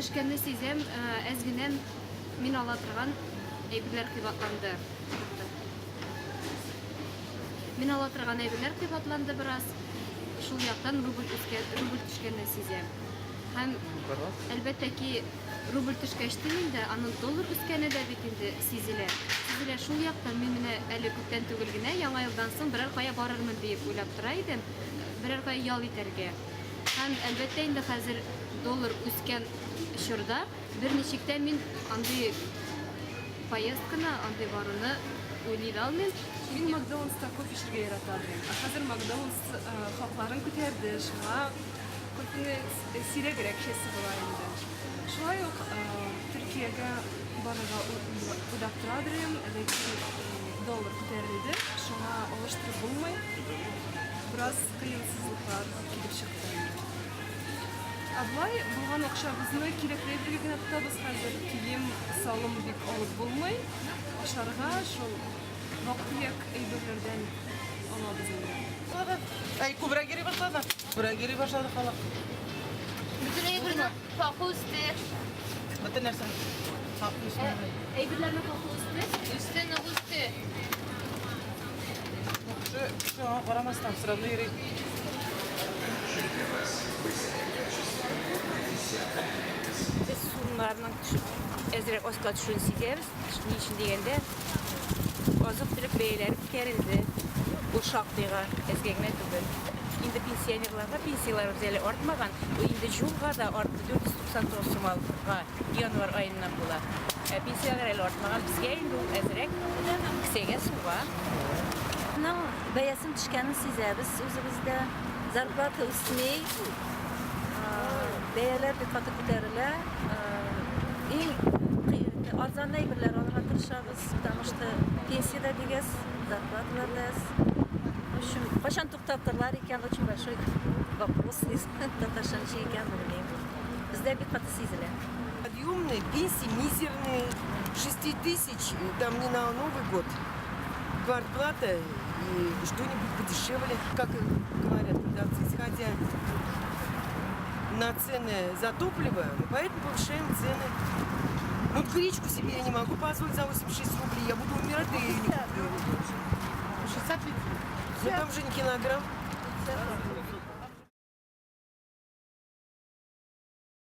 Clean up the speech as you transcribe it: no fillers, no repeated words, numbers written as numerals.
төшкәнне сизәм, әз генә мин ала торган әйберләр кыйбатланды. Мин ала торган әйберләр кыйбатланды бераз. Шул яктан рубль үскән, рубль төшкәнне сизәм. Һәм әлбәттә ки, рубль төшкәчтен инде аның доллар үскәне дә бит инде сизелә. Сизелә шул яктан мин менә әле күптән түгел генә Яңа елдан соң берәр кая барырмын диеп уйлап тора идем. Берәр кая ял итәргә. Һәм, әлбәттә инде, хәзер доллар үскән чорда берничек тә мин андый поездканы, андый баруны уйлый да алмыйм. Мин Макдоналдста кофе эчәргә ярата идем. Ә хәзер Макдоналдс хакларын күтәрде, шуңа кофены сирәгрәк эчәсе була инде. Шулай ук Төркиягә барырга уйлап тора идем, ләкин доллар күтәрелде, шуңа алыштырып булмый. Бераз кыенсызлыклар килеп чыкты инде. Ә болай булган акчабызны кирәкле әйбергә генә тотабыз хәзер. Кием, салым бик алып булмый. Ашарга шул вак-төяк әйберләрдән алабыз инде. Әй, күбрәк йөри башлады. Күбрәк йөри башлады халык. Бөтен әйбернең хакы үсте. Бөтен нәрсә хакы үсте. Әйберләрнең хакы үсте? Үсте, нык үсте. Кеше, кеше аңа карамастан, все равно йөри. Без сумнарның әзрәк аска төшүен сизәбез. Ни өчен дигәндә, азык-төлек бәяләре күтәрелде. Ул шактыйга, әзгә генә түгел. Инде пенсионерларга пенсияләребез әле артмаган. Бу инде җурга да артты, 499 сум алга январь аеннан була. Ә пенсияләр әле артмаган. Безгә инде ул әзрәк кесәгә суга. Ның бәясен төшкәнен сизәбез үзебездә. Зарплата үсми, бәяләр бик каты күтәрелә. Иң арзан әйберләр алырга тырышабыз, потому что пенсия дә бик әз, зарплаталар да әз. В общем, кайчан туктатырлар икән, очень большой вопрос, татарча ничек икән, белмим. Бездә бик каты сизелә. Подъемные, пенсии мизерные, 6 тысяч, там не на Новый год, квартплата и что-нибудь подешевле. Как говорят продавцы, исходя на цены за топливо, мы поэтому повышаем цены. Ну, вот гречку себе я не могу позволить за 86 рублей, я буду умирать, да я ее не куплю. 60 Ну, там же не килограмм.